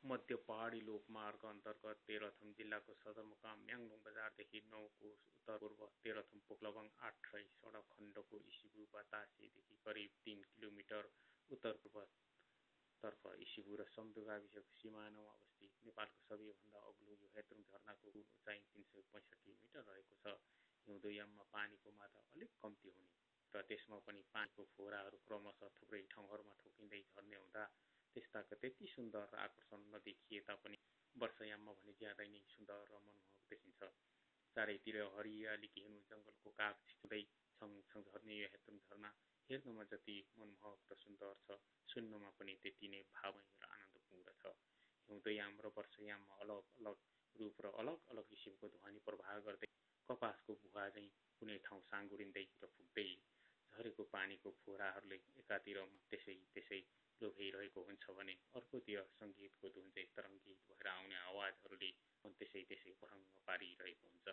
मध्य पहाडी लोकमार्ग अन्तर्गत तेह्रथुम जिल्लाको सदरमुकाम म्याङ्लोङ बजारदेखि 9 को उत्तरपूर्व तेह्रथुम पोक्लोबाङ 8 रही सडक खण्डको इसिबु बतासेदेखि करिब 3 किलोमिटर उत्तरपूर्वतर्फ इसिबु र सम्दु गाविसको सिमानामा अवस्थित नेपालको सबैभन्दा अग्लो यो हेतरुङ झरनाको उचाइ 365 मिटर रहेको छ। हिउँदो याममा पानीको मात्रा अलिक कम्ती हुने र त्यसमा पनि पानीको फोहराहरू क्रमशः थुप्रै ठाउँहरूमा ठोकिँदै झर्ने हुँदा त्यस्ताको त्यति सुन्दर र आकर्षण नदेखिए तापनि वर्षायाममा भने ज्यादै नै सुन्दर र मनमोहक देखिन्छ। चारैतिर हरियाली घेनु जङ्गलको काग छिक्दै छङछङ झर्ने यो हेतरुङ झरना हेर्नमा जति मनमोहक र सुन्दर छ, सुन्नमा पनि त्यति नै भावमय र आनन्दपूर्ण छ। हिउँदयाम र वर्षायाममा अलग अलग रूप र अलग अलग किसिमको ध्वनि प्रवाह गर्दै कपासको भुवा झैँ कुनै ठाउँ साँगुरिँदै र फुक्दै झरेको पानीको फोहराहरूले एकातिर त्यसै लोभ्याइरहेको हुन्छ भने अर्कोतिर सङ्गीतको धुन चाहिँ तरङ्गित भएर आउने आवाजहरूले त्यसै प्रहङ्ग पारिरहेको हुन्छ।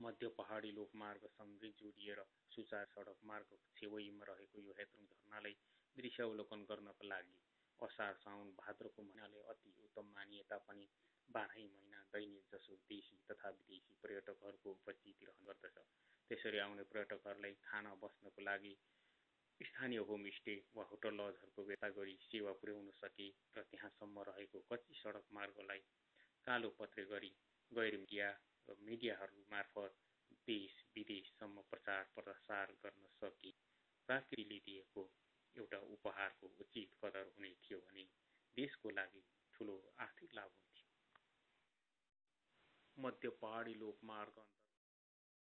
मध्य पहाडी लोकमार्गसँगै जोडिएर सुचार सडक मार्गको छेउमा रहेको यो हेतरुङ झरनालाई दृश्यावलोकन गर्नका लागि असार साउन भाद्रको महिनाले अति उत्तम मानिए तापनि 12 महिना दैनिक जसो देशी तथा विदेशी पर्यटकहरूको उपस्थिति रहने गर्दछ। त्यसरी आउने पर्यटकहरूलाई खाना बस्नको लागि स्थानीय होमस्टे वा होटल लजहरूको व्यवस्था गरी सेवा पुर्याउन सके र त्यहाँसम्म रहेको कच्ची सडक मार्गलाई कालो पत्रे गरी गैर मिडियाहरू मार्फत देश विदेशसम्म प्रचार प्रसार गर्न सके प्रकृतिले दिएको एउटा उपहारको उचित कदर हुने थियो भने देशको लागि ठूलो आर्थिक लाभ हुन्थ्यो। मध्य पहाडी लोकमार्ग